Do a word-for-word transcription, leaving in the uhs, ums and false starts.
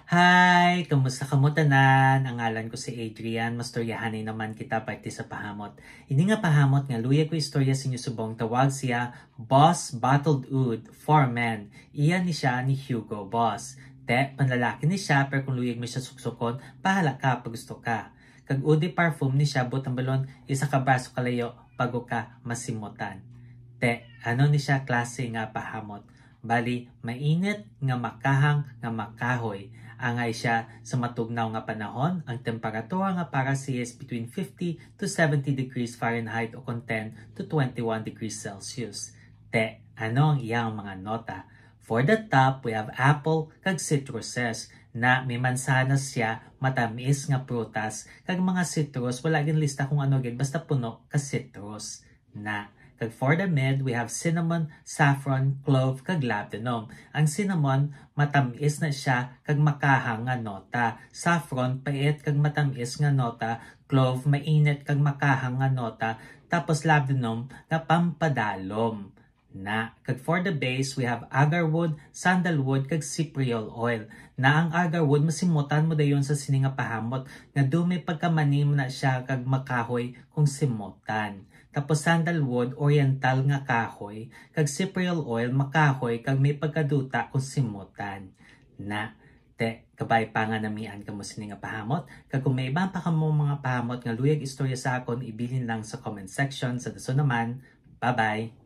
Hi! Kamusta kamo tanan? Ang ngalan ko si Adrian. Mastoryahanay naman kita parte sa pahamot. Ini nga pahamot nga luyag ko istorya sa inyo subong tawag siya Boss Bottled Oud for Men. Iya ni siya ni Hugo Boss. Te, panlalaki ni siya, pero kung luyag mo siya suksukon, bahala ka pag gusto ka. Kag eau de parfum ni siya, buot silingon, isa ka braso kalayo, bago ka masimutan. Te, ano ni siya klase nga pahamot? Bali, mainit nga makahang nga makahoy. Angay siya sa matugnaw nga panahon, ang temperatura nga para siya is between fifty to seventy degrees Fahrenheit o kon ten to twenty-one degrees Celsius. Te, ano ang iyang mga nota? For the top, we have apple kag citruses. Na may mansanas siya, matamis nga prutas, kag mga citrus, wala ginlista kung ano gid, basta puno ka citrus. Na. Kag for the mid, we have cinnamon, saffron, clove, kag labdanum. Ang cinnamon, matamis na siya, kag makahang nga nota. Saffron, pait kag matamis nga nota. Clove, mainit kag makahang nga nota. Tapos labdanum, nga pampadalom. Na. Kag for the base, we have agarwood, sandalwood, kag cypriol oil. Na ang agarwood, masimutan mo dayon sa sini nga pahamot, nga daw may pagkamanim na siya kag makahoy kung simutan. Tapos sandalwood, oriental nga kahoy, kag cypriol oil, makahoy, kag may pagkaduta kung simutan. Na, te, kabay pa nga namian kamo sini nga pahamot, kag kung may iban pa kamo mga pahamot nga luyag istorya sa akon, ibilin lang sa comment section. Sa dason naman, bye-bye!